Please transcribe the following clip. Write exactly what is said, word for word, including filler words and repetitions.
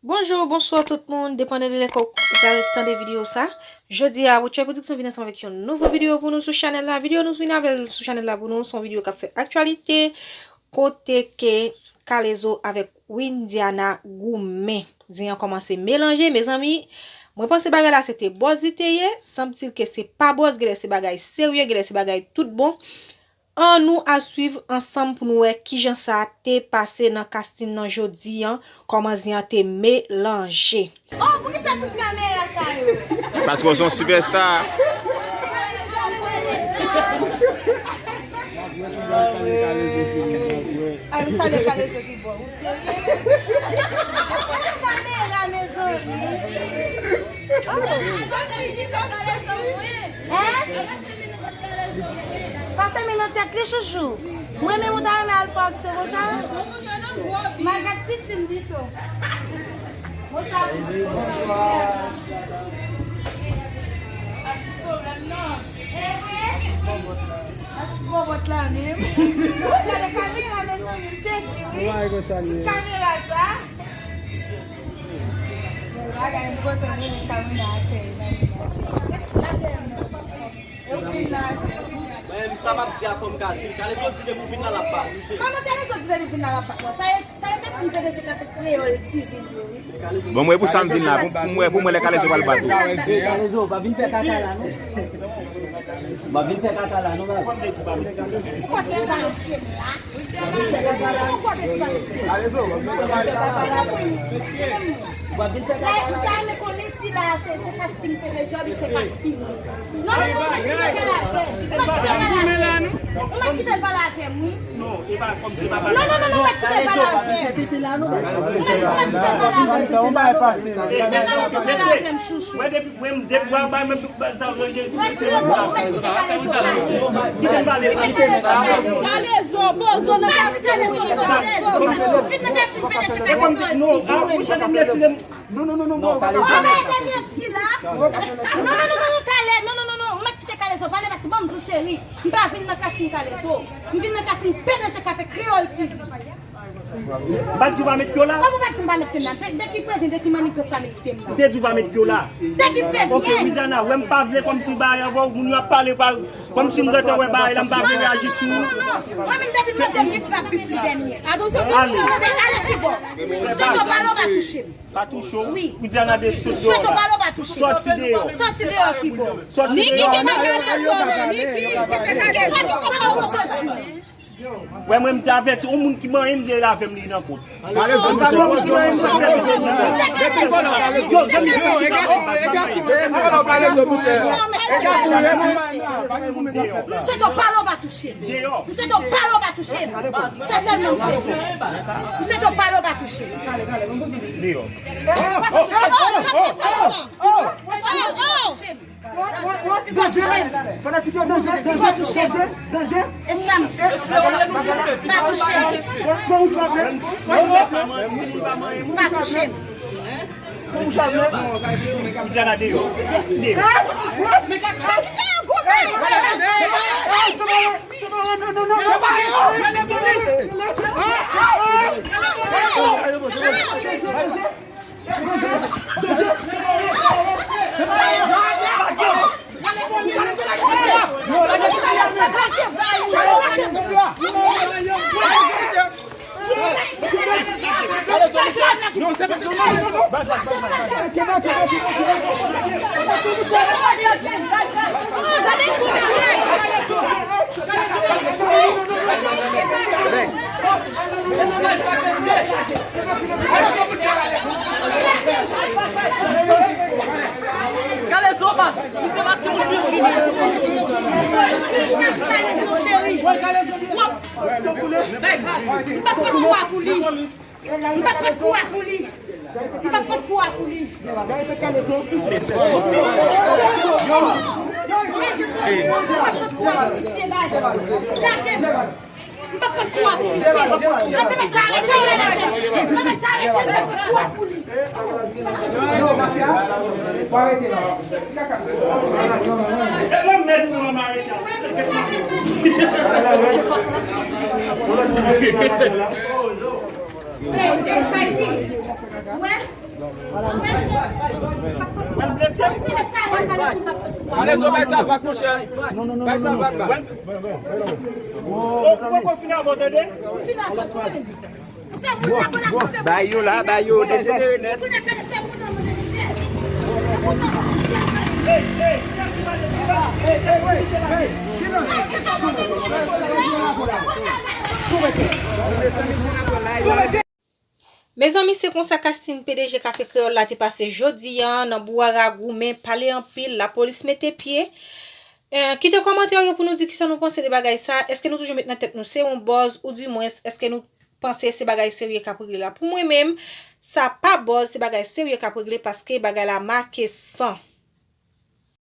Bonjou, bonswa tout moun, depandan de lè ke w pral tande videyo sa. Jodi a, Woodshare Production vin ansanm avèk yon nouvo videyo pou nou sou chanèl la. Videyo nou vin avè l sou chanèl la pou nou, se yon videyo k ap fè aktyalite, kote ke K-Lezo avèk Windiana goumen. Zen an kòmanse melanje, mezanmi. Mwen panse bagay la se te buzz li te ye, sanble ke se pa buzz, genlè se bagay serye, genlè se bagay tout bon. Ann nou al swiv ansanm pou nou wè kijan sa te pase nan casting nan jodi an, kòman zen an te melanje. Oh, poukisa tout kamera sa yo? Paske w se yon sipèsta. Ay, m salye K-Lezo ki bò. Ou serye? Kamera, mezanmi. Oh. Hein? Pase mi nan tèt li, chouchou. Mwen menm ou ta renmen al fè aksyon konsa? M al gad pisin pito. Bonswa. Atis pwoblèm nan. Atis bòbòt la menm. Gade kamera, mezanmi, m sezi wi. Kamera sa. Bagay m kontan, mwen sa mwen la atè. Mwen, sa m ap di a, fò m ka di l. K-Lezo di depi w vin la, l ap bat ou, cheri. Kòman K-Lezo di depi w vin la, l ap bat mwen? Sa e, sa e mèsi m P D G k ap fè Kreyòl T V yo, wi. Bon, mwen, pou sa m vin la, pou, pou mwen, pou mwen, lè K-Lezo pral bat ou. K-Lezo, pa vin fè kaka la, non. Pa vin fè kaka la, non, baz. Ou pa fè kaka la. Ou pa fè kaka la. Ou pa fè kaka la. Ou pa vin fè kaka la. Mwen ta renmen konnen si la se, se casting P D G oubyen se casting. Non, non, non, ou mèt kite l pale avè m. Ou mèt kite l pale avè m, wi. Non, e pa kòm se pa pale. Non, non, non, non, ou mèt kite l pale avè m. Ou mèt, ou mèt kite l pale avè m. Ou mèt kite l pale avè m, chouchou. Mwen depi, mwen depi, mwen, mwen, mwen, mwen, sa ranje. Ou mèt kite, ou mèt kite K-Lezo pale. Kite l pale. Kite K-Lezo pale. K-Lezo, poze w nan kaz K-Lezo. Vin nan kaz P D G. E kòm non, a, ou chante m retire m. Non, non, non, non, non. Ou mèt retire la. Non, non, non, non, K-Lezo, non, non, non, non. Ou mèt kite K-Lezo pale, paske ban m di w, cheri. M pa vin nan casting K-Lezo. M vin nan casting P D G k ap fè Kreyòl T V. M pa t di w pa met pye w la. Kòman w pa t di m pa met pye m la? De, de ki prevyen, de ki manitos la met pye m la? M te di w pa met pye w la. De ki prevyen? Ok, Widiana, wè m pa vle kòmsi bagay ankò, moun yo ap pale pa, kòmsi m gentan wè bagay la, m pa vle reyaji sou. Non, non, non, non. Mwen menm depi m mande m bif la, bif li dènye. Atansyon, ale. Ale ki bò? M swete w pale w pa touche m. Pa touche w. Wi. Widiana de sot deyò la. M swete w pale w pa touche m. Sòti deyò. Sòti deyò ki bò? Sòti deyò. Niki kenbe K-Lezo, non, Niki kenbe K-Lezo. Wè mwen, m te avèti, yon moun ki manyen m gen l avè m li nan kont. Yon moun ki manyen m gen l avè m li nan kont. Yo, zanmi, yo, e gason, e gason, e gason, e gason, e gason, e gason. M swete w pale w pa touche m. M swete w pale w pa touche m. Se sèlman m swete. M swete w pale w pa touche m. Deyò. Pa touche m. Pa touche m. Pa touche m. E sa m. Pa touche m. Pa touche m. Pa touche m. Widiana deyò. Deyò. K-Lezo, baz, misye pa timoun isit. Cheri. M pa pot kou a pou li. M pa pot kou a pou li. M pa pot kou a pou li. M pa pot kou a pou li, mesye, baz. Lage m. M pa pot kou a pou li. Mete mèt la, arete l la. Mete mèt la, arete l, m pa pot kou a pou li. Yo, mafya, fò arete la. E mwen mèt pou mwen arete. Wè, se faydi. Wè. Mwen blese. Ale, zo, bay sa vag, monchè. Bay sa vag la. Ou poko fin avè w, tande? Bay yo la, bay yo, dejenere nèt. Mezanmi, se konsa Casting P D G Kafe Kreyòl la te pase jodi a nan Bwara Goumen, pale anpil, lapolis mete pye. Eh, kite kòmantè w yo pou nou di kisa nou panse de bagay sa. Èske nou toujou met nan tèt nou se yon buzz, oudimwens èske nou panse se bagay serye k ap regle la? Pou mwen menm, sa pa buzz, se bagay serye k ap regle paske bagay la make san.